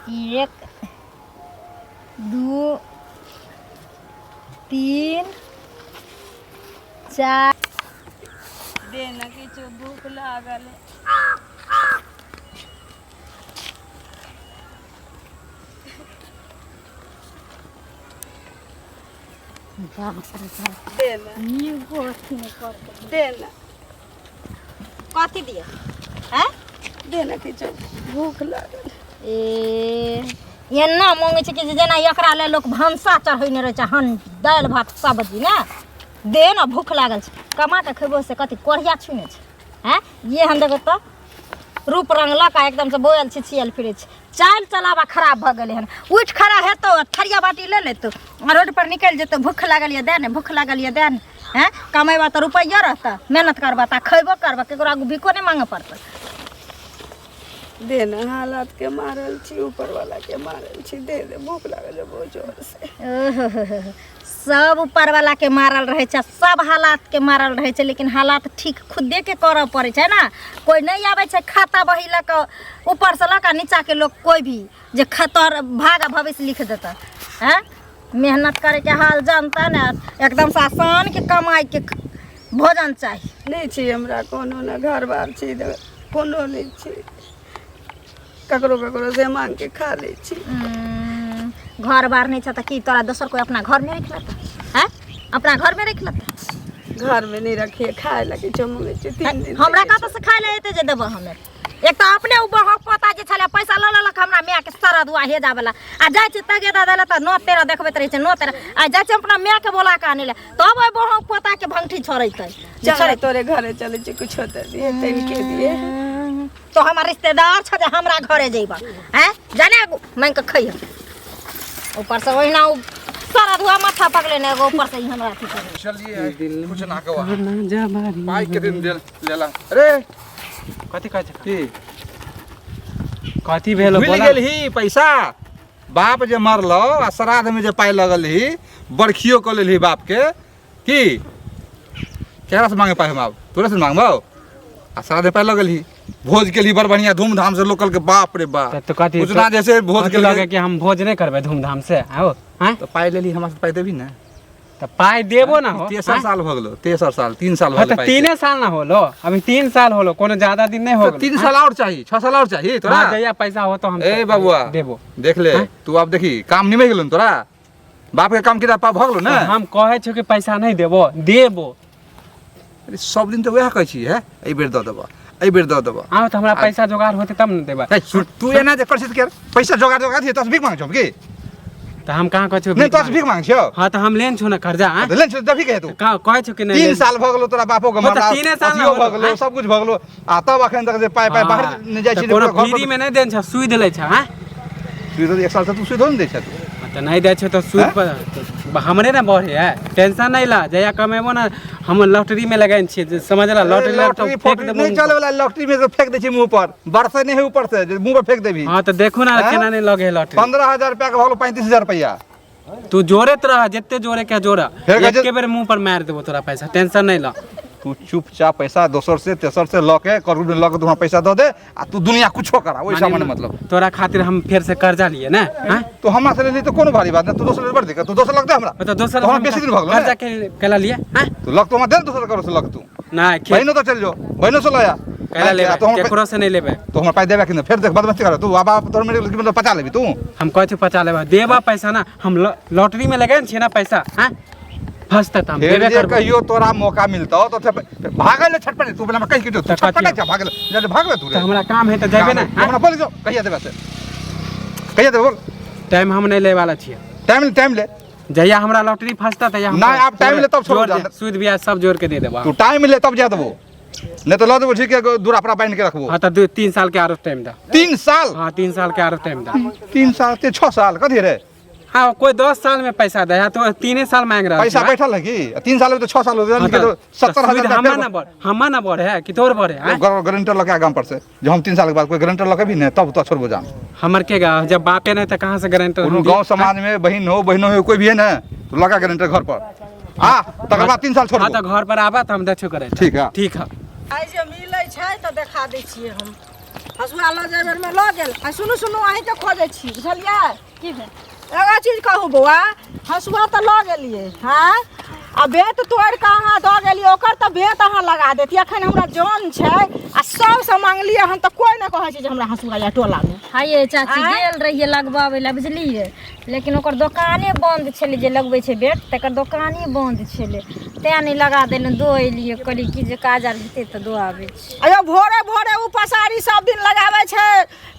एक, दू, तीन, चार। दे ना किछु, भूख लागल है। बाप रे बाप। दे ना। एगो अथी नहि करतै। दे ना। कथी दिअ? हैं? दे ना किछु, भूख लागल। ए, एना मांगै छै कि जेना एकरा ले लोक भनसा चढ़ेने रहै छै, हन दालि भात सब्जी ने दे ने, भूख लागल छै। कमा कऽ खेबो से कथी कोढ़िया छुने छै? हैं, ये हम देखो तऽ रूप रंग लऽ कऽ एकदमसँ बोयल छिछियल फिरै छै। चालि चलाबा खराब भऽ गेलै हन। उठि खड़ा हेतौ आ थरिया बाटी ले लेतौ आ रोड पर निकलि जेतौ, भूख लागल यऽ दए ने, भूख लागल यऽ दए ने। हैं, कमेबा तऽ रुपैआ रहतऽ, मेहनत करबा तऽ खयबो करबा, ककरो आगू भिको नहि मांगऽ पड़तौ। दे ना, हालात के मारल छी, ऊपर वाला के मारल छी, दे दे, भूख लागल है बहुत जोर से। ओहो, सब ऊपर वाला के मारल रहै छै, सब हालात के मारल रहै छै, लेकिन हालात ठीक खुदे के करऽ पड़ै छै ने। कोइ नहि आबै छै खाता बही लऽ कऽ ऊपरसँ लऽ कऽ नीचाके लोक, कोइ भी जे खतर भाग आ भविष्य लिख देतऽ। हैं, मेहनत करैके हाल जानता ने, एकदमसँ आसान के कमाइके भोजन चाही। नहि छी हमरा कोनो, ने घर बार छी, ने कोनो नहि छी, ककरो ककरो से मांग के खा लै छी। घर बार नहि छै तऽ की तोरा दोसर कोइ अपना घरमे राखि लेतै? हैं, अपना घरमे राखि लेतै? घर में नहीं रखिए, खाए ला किछो मंगे छी 3 दिन से। हमरा किछो। कतऽसँ खाय लए एतै जे देबऽ हमे? एक तऽ अपने ओ बहक पोता जे छलै, पैसा लऽ लेलक हमरा मायके सरद हुआ हेजा वाला, आ जाइ छै तगेदा दै लए तऽ 9-13 देखबैत रहै छै, 9-13। आ जाइ छै अपना मायके बोला कऽ आनै लए, तब ओहि बहक पोताके भंगठी छोड़ैतै जे चल छोड़ैतै। तोरे घरे चलै छी, कुछो दे दिए, तनिके दिए। तो हमर रिश्तेदार छ जे हमरा घरे जइबा? हैं, जाने मांगि कऽ खैह। ऊपर से ओहिना ओ सरद हुआ माथा पकड़े ने एगो, ऊपर से ई हमरा अथी करै। चलिए, कुछ ना कहो, पाई के दिन देल लेला अरे। कथी कहै छै? की? कथी भेल? मिल बोला। गेल ही पैसा, बाप जे मरलो आ श्राद्ध में जे पाई लगल ही, बरखियो कऽ लेलही बाप के। की केकरा से मांगे पाई हम? आब तोरे से मांगबौ? आ श्राद्ध में पाई लगल ही, भोज केलही बड़ बढ़िया धूमधाम से, लोग कहलकै बाप रे बाप। तऽ कथी? कुछ ना जैसे भोज कथी के लगे कि हम भोज नहि करबै धूमधाम से? आओ आँय। तऽ पाई लेली हमरा से, पाई देबही ने? तऽ पाइ देबो ना हो। तेसर आँय? साल भऽ गेलो, तेसर साल, 3 साल भऽ हाँ गेल तऽ पाई के। 3 साल ना होलो, अभी 3 साल होलो, कोनो ज्यादा दिन नहीं हो तऽ गेलो। 3 साल और चाही, 6 साल और चाही तोरा? हाँ, जहिया पैसा हो तो हम ए बबुआ, देबो। देख ले। हाँ? तू आब देखी, काम निमहि गेलो ने तोरा, बाप के काम किताब भऽ गेलो ने? तऽ हम कहै छियो कि पैसा नहीं देबो, देबो। अरे सब दिन तऽ वएह कहै छी, हे एहि बेर दऽ देबऽ, एहि बेर दऽ देबऽ। आओ तऽ हमरा पैसा जोगाड़ होते तब ने देबै। ए, सुन, तू एना जे करै छी तऽ पैसा जोगाड़ जोगाड़ छियै, तोरा से भीख मांगै छौ हम की? तऽ हम कहाँ कहै छियो? नहि, तोरा से भीख मांगै छियौ? हाँ, तऽ हम लेन छौ ने कर्जा, आँय? तऽ लेन छौ, देबही कहिया तू? कहाँ कहै छियो कि नहीं? 3 लेन। साल भऽ गेलो तोरा बापो के हाँ, तऽ मरला, 3 साल अथियो ना भऽ होलो, गेलो, आँय? सब कुछ भऽ गेलो आ तब अखन तक जे पाइ पाइ बाहर हाँ, नहि जाइ तऽ छी कोनो घर पर। फ्री में नहीं देन छ, सुइद लै छ, आँय? सुइद एक साल से तू सुइदो नहि दै छ तू। हाँ, तऽ नहीं दै छौ तऽ सूद आँय? पर तऽ हमरे ने बढ़े है, टेंशन नहीं ला। जहिया कमेबो ना, हम लॉटरी में लगेने छियै, जे समझला, लॉटरी लग लॉटरी फेंक फोटरी देबो नहीं मुँह पर। चले वाला, लॉटरी में तो फेंक दै छी मुंह पर, बरसे नहीं है ऊपर से जे मुंह पर फेंक देबी। हाँ, तऽ देखू ना। आँय? केना नहीं लगे है लॉटरी? 15,000 रुपया के भऽ गेलो 35,000 रुपया। तू जोड़ैत रह, जते जोड़े के जोड़ा। फेर कहै छै- एके बेर मुंह पर मारि देबो तोरा पैसा, टेंशन नहीं ला। तू चुपचाप पैसा दोसर से तेसर से लऽ के करोड़ में लऽ के तू हमरा पैसा दऽ दे आ तू दुनिया कुछो करा, ओहि सामान्य मतलब। तोरा खातिर हम फेर से कर्जा लिए ने, हाँ? तू हमरा से लेली तऽ कोनो भारी बात नहीं, तू दोसर ले बड़ दिक्कत, तू दोसर लगतै हमरा। तो दोसर तो हमरा हम बेसी दिन भऽ गेलो ने। कर्जा के केला लिए, हाँ? तू लग तो हमरा दे ने, दोसर करो से लग तू। ना खेत बहिनो तो चल जो, बहिनो से लऽ आ। केला लेबै? तो हमरा केकरो से नहीं लेबै। तो हमरा पाइ देबे कि नहि? फेर देख, बदमाशी कर तू, बाबा तोर मेरे मतलब पचा लेबी तू। हम कहै छी पचा लेबै, देबा पैसा ना, हम लॉटरी में लगेने छियै ना पैसा, हाँ? फसतै तऽ हम फेर देबे जे करबो। कहियो तोरा मौका मिलतौ तो फेर भागल ले छटपट तू, हमरा कहि के जो तू तऽ छटपट कथी? जा, भागल ले, भागबे तू रे। तऽ हमरा काम है तऽ जेबै ना, हाँ? हमरा बोल जो कहिया देबे से, कहिया देबे बोल। टाइम हम नहीं ले वाला छियै। टाइम ले, टाइम ले। जहिया हमरा लॉटरी फसता तहिया हम नहीं, आप टाइम ले तब छोड़ो जोड़ दे, जान। सूद ब्याज सब जोड़ के दे देबो। तू टाइम ले तब जा देबो, नहीं तो लऽ देबो, ठीक है, दूरा पर बांध के रखबो। हाँ, तऽ 2-3 साल के आरो टाइम दा। 3 साल? हाँ, 3 साल के आरो टाइम दा। 3 साल ते 6 साल कथी रे? हाँ, कोई 10 साल में पैसा दे है तो 3 साल मांग रहा पैसा है। बैठल है की? 3 साल में तो 6 साल हो गया, हाँ, तो 70,000 सूद रुपया हमा फेर ना बढ़, हमा ना बढ़े है कि तोर बढ़े है? गारंटर लके आ गाम पर से, जो हम 3 साल के बाद कोई गारंटर लके भी नहीं तब तो छोड़बो जान। हमर के गा, जब बापे नहीं तो कहाँ से गारंटर? कोनो गांव समाज में बहिन हो, बहिनो हो, कोई भी है ना, तो लगा गारंटर घर पर आ, तकर बाद 3 साल छोड़बो। हाँ, तो घर पर आबा तो हम देखो करे। ठीक है। ठीक है। आइ जे मिलै छै तऽ देखा दै छियै हम। हसुआ लऽ जाय बेरमे लऽ गेल। आ सुनू सुनू, अहीँके खोजै छी, बुझलियै? की भेल? एगो चीज कहू बौआ, हसुआ तऽ लऽ गेलियै, हँ, आ बेत तोड़ि कऽ अहाँ दऽ गेलियै, ओकर तऽ बेत अहाँ लगा देतियै। एखन हमरा जन छै आ सबसँ मांगलियै हन तऽ कोइ नहि कहै छै जे हमरा हसुआ यऽ टोलामे। हाये चाची, आँय? गेल रहियै लगबाबै लए, बुझलियै, लेकिन ओकर दोकाने बन्द छलै। जे लगबै छै बेट, तकर दोकाने बन्द छलै, तेँ नहि लगा देलहुँ। दऽ एलियै, कहलियै कि जे काज आर हेतै तऽ दऽ आबै छी। अयो, भोरे भोरे ओ पसारी सब दिन लगाबै छै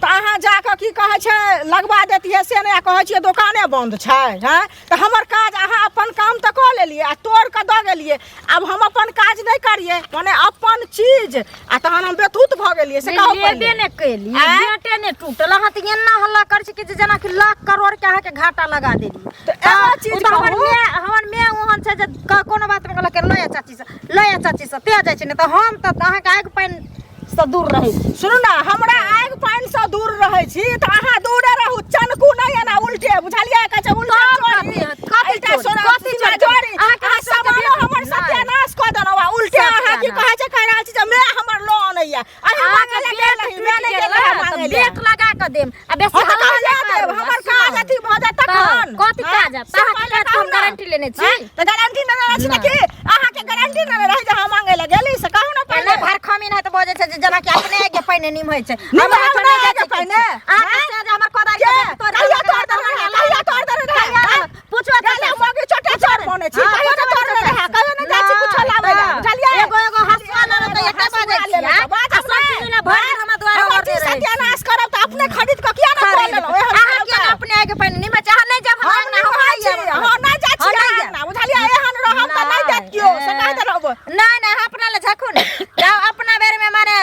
तऽ अहाँ जाकऽ की कहै छै लगवा देतियै, से नहि, आ कहै छियै दोकाने बन्द छै। हँ, तऽ हमर काज, अहाँ अपन काम तऽ कऽ लेलियै आ तोड़ि कऽ दऽ गेलियै, आब हम अपन काज नहि करियै? मने अपन चीज आ तहन हम बेथूत भऽ गेलियै, से कहू लेबे पहिले। नहि केलियै, आँय? बेटे नहि टूटल। अहाँ तऽ एना हल्ला करै छी कि जे जेनाकि लाख करोड़ के अहाँके घाटा लगा देलियै। तऽ एगो चीज ओ तऽ हमर कहू। माय, हमर माय ओहन छै जे कोनो बात मे कहलक लऽ आ चाची से, लऽ आ चाची से, ते जाइ छै। नहि तऽ हम तऽ अहाँके आगि पानि से दूर रहै छी। सुनू ने, हमरा आगि पानिसँ दूर रहै छी तऽ अहाँ दूरे रहू, चनकू नहि एना उल्टे, बुझलियै? कहै छै उल्टे तब चोरी, कथी हत? कथी एहिटा चोरी? सोना कथी सीमा चोरी? जोरी। अहाँके अहाँ हाथ से सामानो बेटी- हमर नहि। सत्यानाश कऽ देलहुँ आ उल्टे अहाँ की सत्यानाश। कहै छै, कहि रहल छी जे मैं हमर लोन अनैया, अहीं अहाँके मांगै लए बेट गेल रही, मैं टूटि नहि गेल गेल रही ने, तऽ मांगै लए। बेट लगा कऽ देम आ बेसी हँ तऽ हल्ला कहिया नहि देब? करू, हमर आ सुनू। काज अथी भऽ जायत तऽ तखन। कथी हँ? काज आब? से अहाँके पहिले काज कहू हम ने। गारंटी लेने छी। हँ? तऽ गारंटी लेने छी तऽ नहि। की अहाँके गारंटी लेने रही जे हम मांगै लए गेली, से कहू ने एना पहिले। भरखमी नहि तऽ बजै छै जे जेनाकि अपने आगे पानि निमहै छै। निमहै हमरा एहिठाम नहि नहि आगे जाइ छै पानि। किछु। अहाँके हँ? से जे हमर कोदारि के? के बेट तोड़ि कहिया देलक, तोड़ि देने रहै? कहिया तोड़ि देने रहै? कहिया हँ? देलक? पूछू गेले चाचा से। मौगी चोटे चोर बनै छी। हँ, कहियो ने पूछू तोड़ने चाचा रहै, से। कहियो ने जाइ छी कुछो लाबै लए, नहि, बुझलियै? एगो एगो हँसुआ लऽ तऽ एते बाजै हँसुआ छियै, लेलक तऽ बाजब आ सब नहि। चीज लए भरि दिन हमरा दुआरे हमर ओरने चीज रहै छी। सत्यानाश करब तऽ अपने खरीद कऽ किया ने कऽ खरीद लेलहुँ? कऽ। एहन अहाँ करब किया तऽ। अपने आगे पानि निमहै छै? अहाँ नहि जायब हम हमरा अङ्गना, हम निमहै नहि छी, जायब। हँ, नहि जाइ छी हँ, नहि अहाँ जायब। अङ्गना, बुझलियै? एहन रहब तऽ नहि देत केओ, से कहि देलहुँ। नहि नहि, अहाँ अपना लए झखू ने जाउ। अपना बेर में माने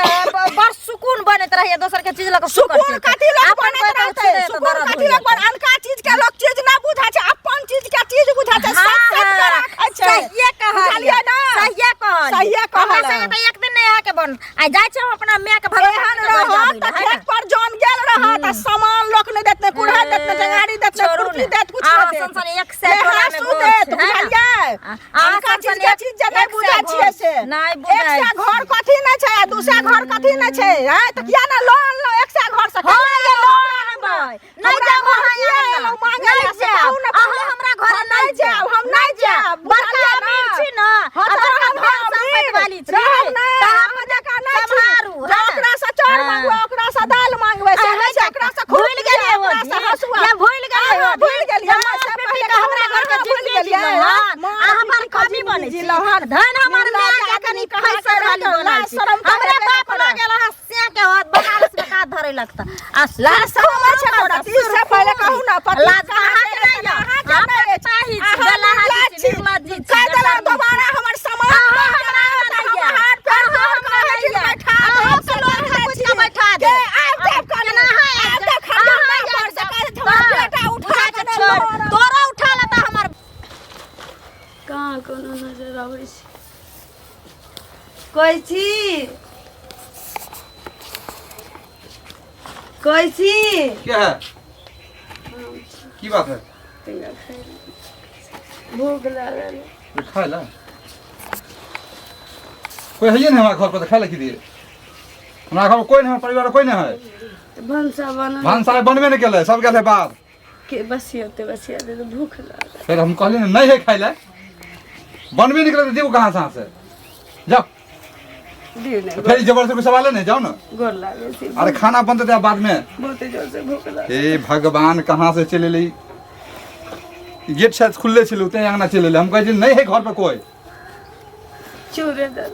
बड़ सुकून बनैत रहैया, दोसर के चीज लऽ कऽ सुकून कथी लोक अपन बनैत कोइ रहतै? तऽ सुकून दर्द कथी होइया। लोक बन, अनका चीज के लोक चीज नहि बुझै छै, अपन चीज के चीज बुझै छै, हाँ, सब सत के हाँ, राखै छै। सहिए कहलियै। बुझलियै ने? सहिए कहलियै। सहिए हमरा कहलहुँ। संगे तऽ एक दिन नहि अहाँके बन। आइ जाइ छी हम अपना माय के भगवान एहन के घर रहत जाबै तऽ लए, है खेत ने? पर जन गेल रहत आ सामान लोक नहि देत, नहि कुल्हड़ देत, नहि टेंगारी देत, नहि छोड़ू खुरपी ने। देत, कुछ अहाँ नहि देत। सन सन एक सए नहि टोला में हाँसू घर देत, छै, है ने? बुझलियै? अहाँ अनका सन चीज सन के एक- चीज जे नहि एक सए बुझै घर छियै से। नहि एक बुझै सए छी। घर कथी नहि छै आ 200 घर कथी नहि छै, आँय? तऽ किया ने लऽ अनलहुँ एक सए घर से? हँ, केना ये एलहुँ लऽ हमरा अनबै। अङ्गना? नहि हमरा जायब घर अहाँ किया अङ्गना। एलहुँ मांगै नहि लए से जायब। कहू ने अहाँ पहिले। हमरा घर हम नहि नहि जायब, हम नहि जायब, बड़का बुझलियै अमीर ने? छी ने, हँ, आ तऽ बड़का रहब धन ने सम्पत्ति अमीर। वाली छी। रहब नहि, तऽ हम अहाँ जकाँ नहि छी। सम्हारू, जे है ने? ओकरा से चाउर हाँ। मांगबै, ओकरा से दालि मांगबै, से अहाँ नहि छै, ओकरा से भूलि खुरपी, गेलियै ओ ओकरा से दिन। हँसुआ। ये भूलि गेलियै अहाँ ओ भूलि दिन। गेलियै, ये मार से पीट पहिले के हमरा घर के अहाँ भूलि जिंदगी गेलियै, जीलहुँ हन। मार अहाँ पीट बड़ के कमी जिंदगी बनै छी। जीलहुँ हन। धन हमर निर्लज माय के आदमी कनी कहाँ फैसल के वाली रहत? बनल लाज छी। शरम तऽ हमरे हेबे बाप करत। लऽ गेल अहाँ से के होत बनारस में काज धरे लगता। आ लाज शरम अछि तोरा? तीस से पहिले कहू ने, पति लाज कहाँ अहाँके के नहि यऽ। अहाँके अहाँ नहि अछि। पाही छी, अहाँ बेलहा निर्लज छी, छी। निर्लज छी, कहि देलहुँ बेशर्मी छी। दोबारा हमर सामान अहाँ लऽ हमरा गेल तऽ नहि हम यऽ। हाथ पैर अहाँ जोड़ कऽ हमरा कहै छी नहि यऽ। बैठा अहाँ देब, के से लोक कहने पूछि छी। कऽ बैठा के देब। आबि जायब कनी, केना अहाँ आबि आबि जायब? जायब खरियाना अहाँ पर आबि से जायब। कहै छै हमर तऽ बेटा उठा उठा कऽ कऽ नहि छोड़। लऽ तोरो उठा लेता हमर। कहाँ कोनो नजर आबै छै। कहै छी, कहै छी। क्या है, की बात है? तनिका खाइ ले। भूख लागल है। खाय ला कोई है नहीं हमारे घर पर, तो खाय ला की दिए? हमारा घर पर कोई नहीं, हमारे परिवार में कोई नहीं है। तऽ भनसा बनल? भनसा बनबे नहीं केले, सब गेल है बाहर। के बसियते बसिया दे तऽ भूख लागल। फिर हम कहलिए नहीं है खाय ला, बनबे नहीं केले तो देबो कहाँ से? अहाँ से जाओ। दियौ ने। फिर जबरदस्ती कोई सवाल है नहीं, जाओ ना। गोर लागै छी। अरे खाना बनते थे बाद में। बहुते जोर से भूख लागल। हे भगवान, कहाँ से चलि एलै? गेट शायद खुलले छलै, तें अंगना चलि एलै। हम कहै छी नहीं है घर पर कोई। चूरे दल।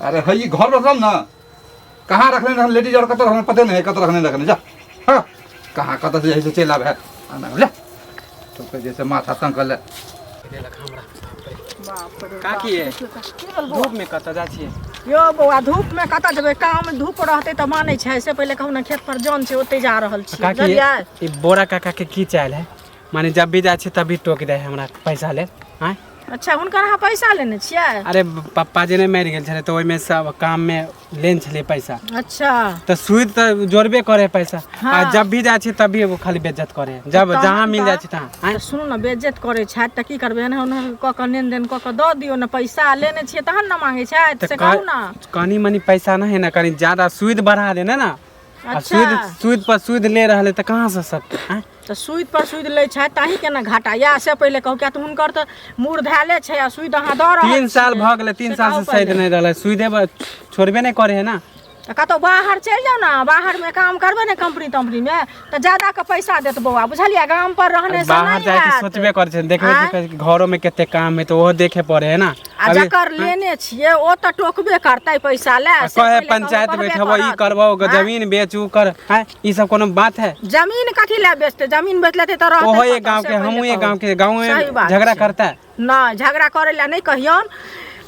अरे है ई घर पर रहल ना, कहाँ रखने रहन लेडीज और कतऽ रखने पते नहीं है, कतऽ रखने रखने जा। हाँ, कहाँ कतऽ से जैसे चलि आबै है अंगना में, जा तो कहै जैसे माथा तंग कर ले देलक हमरा। काकी ये, धूप में कतऽ जाइ छियै? यौ बौआ, धूप में कतऽ जेबै? काम धूप रहतै तऽ मानै छै? से पहिले कहू ने, खेत पर जन छै, ओतै जा रहल छी। काकी, बुझलियै? ई बोरा काका के की चाल है? माने जब भी जाइ छियै तभी टोक दै है हमरा पैसा ले आँय। अच्छा, हुनकर अहाँ पैसा लेने छियै? अरे पप्पा जे नहि मरि गेल छलै तऽ ओहिमे सब काममे लेन छलै पैसा। अच्छा। तऽ सूद तऽ जोड़बे करे है पैसा। हाँ। आ जब भी जाइ छियै तभी वो खाली बेज्जत करे है, जब तहन जहाँ मिल तऽ- जाइ छै तहाँ आँय। तऽ सुनू ने, बेज्जत करै छथि तऽ की करबै? एना ओना कऽ कऽ लेनदेन कऽ कऽ दऽ दियौ ने। पैसा लेने छियै तहन ने मांगै छथि। तऽ से कहू ने। कनी मनी पैसा नहि है ने, कनी ज्यादा सूद बढ़ा देने ने। आ सूद सूद पर सूद ले रहल है तऽ कहाँ से सटतै आँय? तऽ सूद पर सूद लै छै ताहि के ने घाटा या से पहिले कहू किया तऽ हुनकर तऽ मूड़ धैले छै आ सूद अहाँ दऽ रहल 3 साल छियै। भऽ गेलै, 3 से साल कहू से सैद पहिले। नहि रहलै, सूदे छोड़बे नहि करै है ना। तऽ कतहु बाहर चलि जाउ ने, बाहरमे काम करबै ने कम्पनी तम्पनीमे तऽ ज्यादा के पैसा देत बौआ, बुझलियै? गाम पर रहने से बाहर नहि जाके हैत। सोचबे करै छै, देखबै आँय? छै कि घरोमे कते काम है तऽ ओहो देखे पड़े है ना। आ जकर लेने छियै ओ तऽ टोकबे करतै पैसा ले से। कहे पहिले कहू, पंचायत कहबे बैठबो, ई करत। करबो, आँय? जमीन बेचू कर है, ई सब कोनो बात है? जमीन कथी लए बेचतै? जमीन बेच लेतै तऽ रहतै ओहो एक कतऽ, गाँव से के पहिले हमहूँ एक कहू। गाँव के गाँव सही में बात झगड़ा छै। करता है। नहि, झगड़ा करै लए नहि कहियौन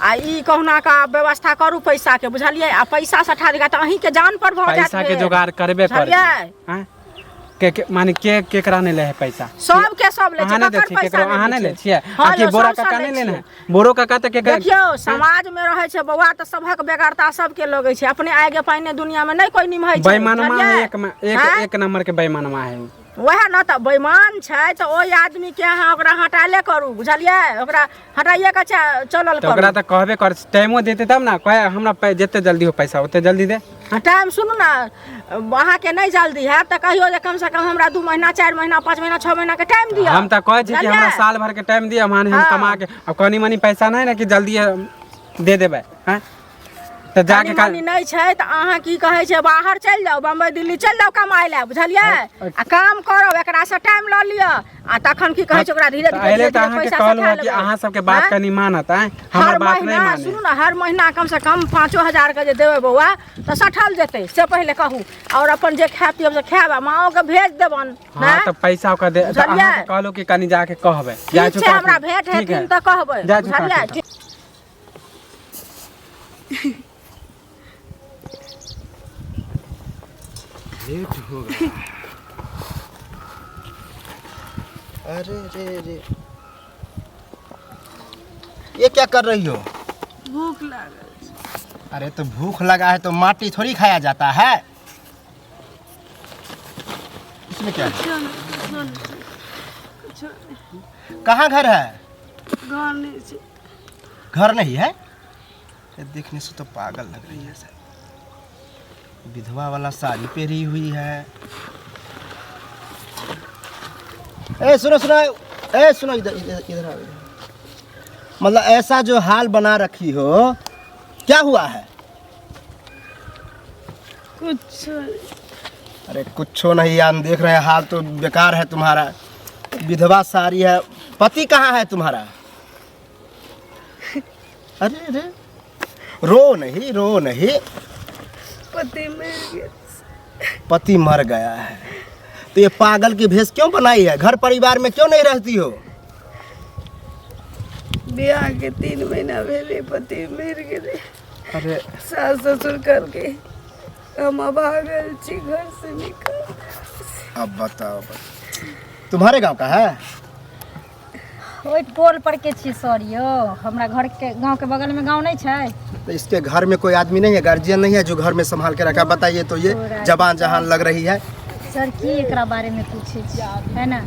आ ई कहुना का व्यवस्था करू पैसाके, बुझलियै? आ पैसा सठा देगा तऽ अहीँके जान पर भऽ जायत पैसा के फेर। जोगाड़ करबे कर बुझलियै? के माने के केकरा नहि ले है पैसा? सबके सब लै छै। अहाँ नहि दै ककर छियै? पैसा केकरो अहाँ नहि लै छै? छियै? हँ आ कि यौ, बोरा सबसँ काका लै नहि लेने छियै। है? बोरो काका तऽ केकर देखियौ, समाज में रहै छै बौआ तऽ सभक बेगरता सबके लगै छै। अपने आगे पहिने दुनिया में नहि कोइ निमहै छै, बेईमानमा है। बुझलियै? एक आँय? एक नंबर के बेईमानमा है उ। वएह ने तऽ बेईमान छै तऽ ओहि आदमीके अहाँ ओकरा हटाले करू, बुझलियै? ओकरा हटाइए के चलल तऽ ओकरा करू। तऽ कहबे कर, टाइमो देते तब ना। कहे हमरा जते जल्दी हो पैसा ओते जल्दी दे। टाइम सुनू ने, अहाँके नहि जल्दी हैत तऽ कहियो जे कमसँ कम हमरा 2 महीना, 4 महीना, 5 महीना, 6 महीनाके टाइम दिअ। हम तऽ कहै छी कि हमरा बुझलियै? साल भर के टाइम दिअ, माने हम कमा के। अब कनी मनी पैसा नहि ने कि जल्दी दे देबै हैं तऽ जाके कनी मनी नहि छै तऽ अहाँ की कहै छै, बाहर चलि जाउ, बम्बई दिल्ली चलि जाउ कमाइ लए, बुझलियै? आ काम करब, एकरासँ टाइम लऽ लिअ आ तखन की कहै छै, ओकरा धीरे तऽ धीरे एहिले धीरे तऽ धीरे अहाँके पैसा कहलहुँ सठा हँ कि लेबै। अहाँ सबके बात आँय? कनी मानत आँय, हमर हर बात नहि महीना माने। सुनू ने, हर महीना कमसँ कम 5-0 हजारके जे देबै बौआ तऽ सठल जेतै, से पहिले कहू। आओर अपन जे खायब पियब से खायब आ माँओके भेज देबनि। हाँ तऽ पैसा ओकरा दे तऽ। बुझलियै? अहाँके कहलहुँ कि कनी जाके कहबै। जाइ ठीक छी छै, हमरा काकी। भेंट ठीक हेथिन है। तऽ कहबै। जाइ छी बुझलियै? काकी। लेट हो गया। अरे रे रे, ये क्या कर रही हो? भूख लागल छै। अरे तो भूख लगा है तो माटी थोड़ी खाया जाता है। इसमें क्या है? कुछो नहि, कुछो नहि छै, कुछो नहि। कहाँ घर है? घर नहि छै। घर नहीं है? ये देखने से तो पागल लग रही है सर। विधवा वाला साड़ी पहरी हुई है। ए सुनो सुनो, ए सुनो, इधर इधर इधर आओ, इधर। मतलब ऐसा जो हाल बना रखी हो, क्या हुआ है? कुछो नहि। अरे कुछो नहीं, हम देख रहे हैं, हाल तो बेकार है तुम्हारा। विधवा साड़ी है, पति कहाँ है तुम्हारा? अरे अरे, रो नहीं, रो नहीं। पति मरि गेल। पति मर गया है तो ये पागल की भेष क्यों बनाई है? घर परिवार में क्यों नहीं रहती हो? बियाहके 3 महीना भेलै, पति मरि गेलै। अरे। सास ससुर कहलकै हम अभागल छी, घरसँ निकल। अब बताओ, तुम्हारे गांव का है? ओहि टोल पर के छी सर यौ, हमरा घर के गांव के बगल में गांव नहीं छै। तो इसके घर में कोई आदमी नहीं है, गार्जियन नहीं है जो घर में संभाल के रखा? बताइए तो, ये जबान जहान लग रही है। सर, की एकरा बारे में पूछे छी, है ना?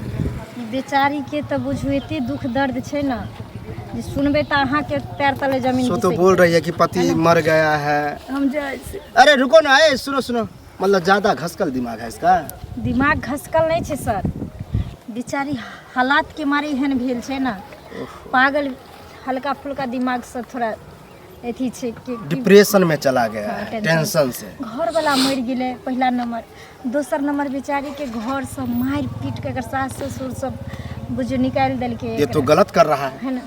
ई बेचारी के तऽ बुझू एते दुख दर्द छै ने जे सुनबै तऽ अहाँके पैर तले जमीन सो तो घिसैक बोल जायत। रही है कि पति मर गया है। हम जाइ छी। अरे रुको ना, ए सुनो सुनो, मतलब ज्यादा घसकल दिमाग है इसका? दिमाग घसकल नहि छै सर, बेचारी हालात के मारे एहन भेल छै ने पागल। हल्का फुल्का दिमाग से थोड़ा अथी छै कि डिप्रेशन में चला गया हाँ, है। टेंशन। टेंशन से। घरवला मरि गेलै पहिला नंबर, दोसर नंबर बेचारी के घर से मारि पीट के एकर सास ससुर सब बुझु निकालि देलकै। ये तो गलत कर रहा है। है ना?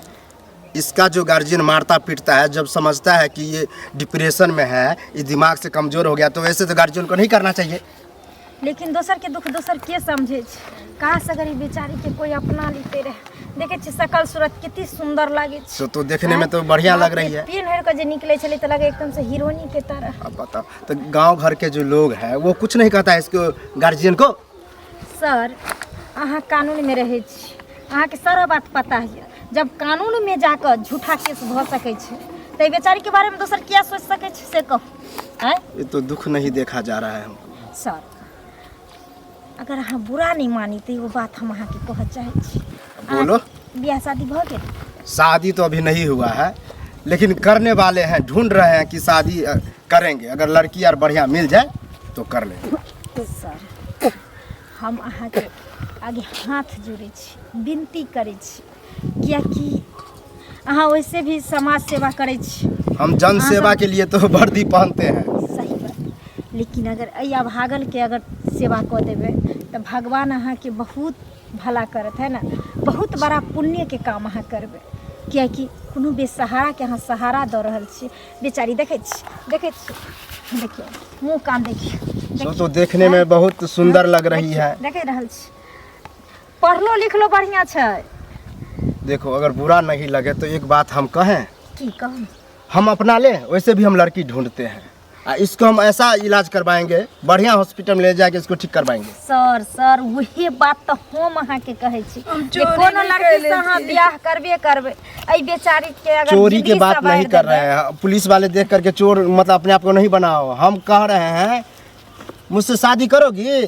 इसका जो गार्जियन मारता पीटता है, जब समझता है कि ये डिप्रेशन में है, ये दिमाग से कमजोर हो गया, तो वैसे तो गार्जियन को नहीं करना चाहिए। लेकिन दोसर के दुख दोसर के समझे छै? काश अगर ई बेचारी के कोई अपना लेते रहे। देखे छी सकल सूरत कते सुंदर लागे छै। सो तो देखने में तो बढ़िया लग रही है। पेन हेर के जे निकले छलै तऽ लगे एकदम से हीरोइनी के तरह। अब बताओ तो, गांव घर के जो लोग हैं वो कुछ नहीं कहता है इसको, गार्जियन को? सर, अहाँ कानूनमे रहै छी, अहाँके सारा बात पता है। जब कानूनमे जाकऽ झूठा केस भऽ सकै छै तऽ ई बेचारीके बारेमे दोसर किया सोचि सकै छै, से कहू, आँय? ये तो दुख नहीं देखा जा रहा है हमको। सर, अगर अहाँ बुरा नहि मानी तऽ एगो बात हम अहाँके कहऽ चाहै छी। बोलो। अहाँके बियाह शादी भऽ गेल? शादी तो अभी नहीं हुआ है, लेकिन करने वाले हैं, ढूंढ रहे हैं कि शादी करेंगे। अगर लड़की यार बढ़िया मिल जाए तो कर लेंगे। हम अहाँके आगे हाथ जोड़ै छी, विनती करै छी, कियाकि अहाँ वैसे भी समाज सेवा करै छी। हम जन सेवा के लिए तो वर्दी पहनते हैं। सही बात, लेकिन अगर एहि अभागलके अगर सेवा कऽ देबै तऽ भगवान अहाँके बहुत भला करत, है ना? बहुत बड़ा पुण्यके काम अहाँ करबै, कियाकि कोनो बेसहाराके अहाँ सहारा दऽ रहल छी। बेचारी देखै छी, देखै छी, देखियौ मुँह कान देखियौ। सो तो देखने में बहुत सुंदर लग रही है। देख रहल छी, पढ़लो लिखलो बढ़िया छै। देखो, अगर बुरा नहीं लगे तो एक बात हम कहें? की कहू? हम अपना लें, वैसे भी हम लड़की ढूंढते हैं, आ इसको हम ऐसा इलाज करवाएंगे, बढ़िया हॉस्पिटल में ले जाके इसको ठीक करवाएंगे। सर, सर, वही बात तऽ हम अहाँके कहै छी हम जे चोरी कोनो नहि लड़की कैले से अहाँ छी। बियाह करबे करबै, एहि बेचारी के अगर चोरी के जिंदगी बात संवारि नहीं कर देबै। रहे हैं। पुलिस वाले देख करके चोर मतलब अपने आप को नहीं बनाओ। हम कह रहे हैं, मुझसे शादी करोगी?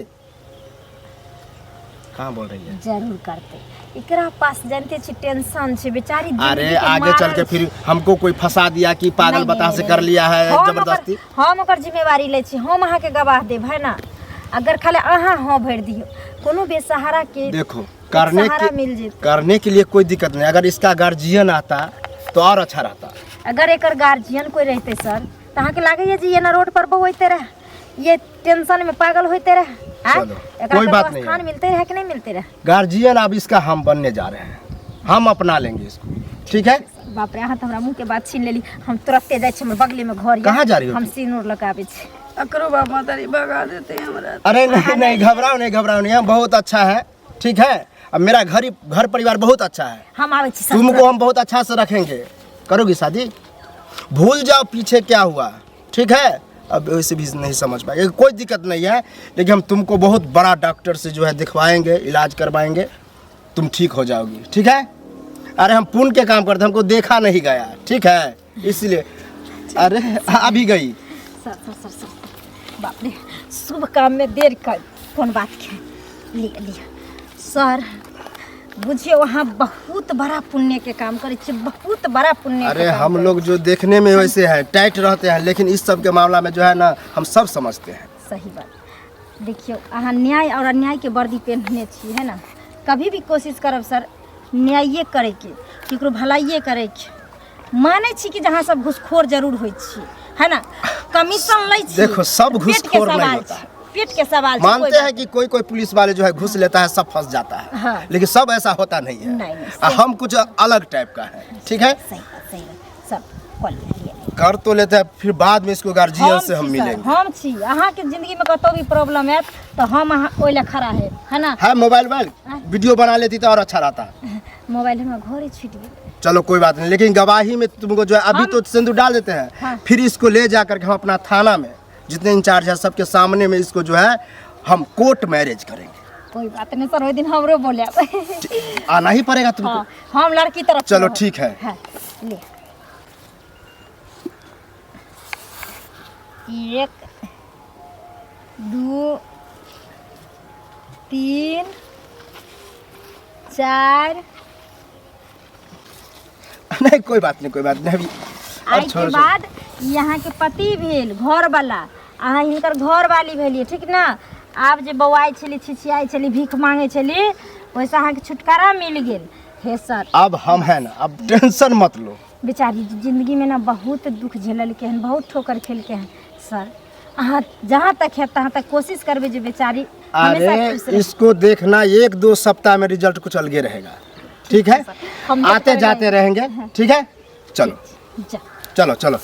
कहाँ बोल रही है? जरूर करते। एकरा पास जानते छी टेंशन छै, बेचारी अरे जिंदगी के आगे चल के मारल। फिर हमको कोई फंसा दिया कि पागल नहीं, बता नहीं, से नहीं, कर लिया है हम ओकर- जबरदस्ती। हम ओकर जिम्मेवारी लै छी, हम अहाँके गवाह देब, है ना? अगर खाली अहाँ हाँ भरि दियौ, कोनो बेसहारा के देखो, करने सहारा के मिल जेतै। करने के लिए कोई दिक्कत नहीं, अगर इसका गार्जियन आता तो और अच्छा रहता। अगर एकर गार्जियन कोई रहते सर, तऽ अहाँके लागैए जे एना रोड पर बौआइते रहे, ये टेंशन में पागल होते रहे? आँय? चलो, एकरा कोई कतौ बात नहीं स्थान है। मिलते रहे कि नहीं मिलते रहे? गार्जियन अब इसका हम बनने जा रहे हैं, हम अपना लेंगे इसको, ठीक है? बाप रे, अहाँ तऽ हमरा मुँह के बात छीन लेली। हम तुरंते जाइ छी, हमर बगले में घर यऽ। कहाँ जा रही हो हम तू? सिनूर लगाबै छी। एकरो बाप महतारी भगा देते हमरा। अरे नहीं नहीं, घबराओ नहीं, घबराओ नहीं, हम बहुत अच्छा है, ठीक है? अब मेरा घर ही घर परिवार बहुत अच्छा है। हम आबै छी सर। तुमको हम बहुत अच्छा से रखेंगे। करोगी शादी? भूल जाओ पीछे क्या हुआ, ठीक है? अब वैसे भी नहीं समझ पाएंगे, कोई दिक्कत नहीं है, लेकिन हम तुमको बहुत बड़ा डॉक्टर से जो है दिखवाएंगे, इलाज करवाएंगे, तुम ठीक हो जाओगी, ठीक है? अरे हम पुण्य के काम करते हैं, हमको देखा नहीं गया, ठीक है? इसलिए अरे अभी गई। सर, सर, सर, सर, बाप रे, शुभ काम में देर कर कोन बात के? लिअ लिअ सर, बुझियौ अहाँ बहुत बड़ा पुण्य के काम करै छी, बहुत बड़ा पुण्य के अरे काम हम करै लोग जो देखने में वैसे है टाइट रहते हैं, लेकिन इस सब के मामला में जो है ना, हम सब समझते हैं। सही बात। देखियौ, अहाँ न्याय और अन्याय के वर्दी पेन्हने छी, है ना? कभी भी कोशिश करब सर न्याये करैके, केकरो भलाइए करैके। मानै छी कि जहाँ सब घुसखोर जरूर होइ छी, है ना? कमीशन लै छी। देखो, सब पेट के घुसखोर नहीं सवाल होता छै, है। पेट के सवाल छै, कोई मानते बात हैं कि कोई कोई पुलिस वाले जो है घुस लेता है, सब फंस जाता है। हाँ। लेकिन सब ऐसा होता नहीं है। नहीं, नहीं, आ, हम कुछ अलग टाइप का है, ठीक है? सही बात, सही बात। सब कऽ लिअ, लिअ। कर तो लेते हैं, फिर बाद में इसको गार्जियन से हम छी सर, मिलेंगे। हम छी अहाँके जिंदगी में कतौ भी प्रॉब्लम आयत तऽ हम अहाँ ओहि लए खड़ा है है ना? है मोबाइल वोबाइल? वीडियो बना लेती तो और अच्छा रहता। मोबाइल हमरा घरे छूटि गेल। चलो कोई बात नहीं, लेकिन गवाही में तुमको जो है अभी तो सिंदूर डाल देते हैं। हाँ। फिर इसको ले जा करके हम अपना थाना में जितने इंचार्ज है सबके सामने में इसको जो है हम कोर्ट मैरिज करेंगे। कोई बात नहीं सर, ओहि दिन हमरो बोलायब। आना ही पड़ेगा तुमको। हाँ, हम लड़की तरफ से चलो, रहब। ठीक है। हाँ, ले, एक, दू, तीन, चार। नहीं, कोई बात नहीं, कोई बात नहीं, अभी अब आइ के छोड़ो, छोड़ो। बाद ई अहाँके पति भेल घर वाला, अहाँ हिनकर घर वाली भेलियै, ठीक ना? आब जे बौआइ छली, छिछियाइ छली, भीख मांगै छली, ओहिसँ अहाँके छुटकारा मिल गेल हे सर। अब हम है ना, अब टेंशन मत लो। बेचारी जिंदगी में ना बहुत दुख झेललकै हन, बहुत ठोकर खेलकै हन सर। अहाँ जहाँ तक है तहाँ तक कोशिश करबै जे बेचारी हमेशा अरे खुश रहे। इसको देखना, एक दो सप्ताह में रिजल्ट कुछ अलगे रहेगा, ठीक है? हम देखते आते जाते रहेंगे, ठीक है? चलो। जा। चलो चलो।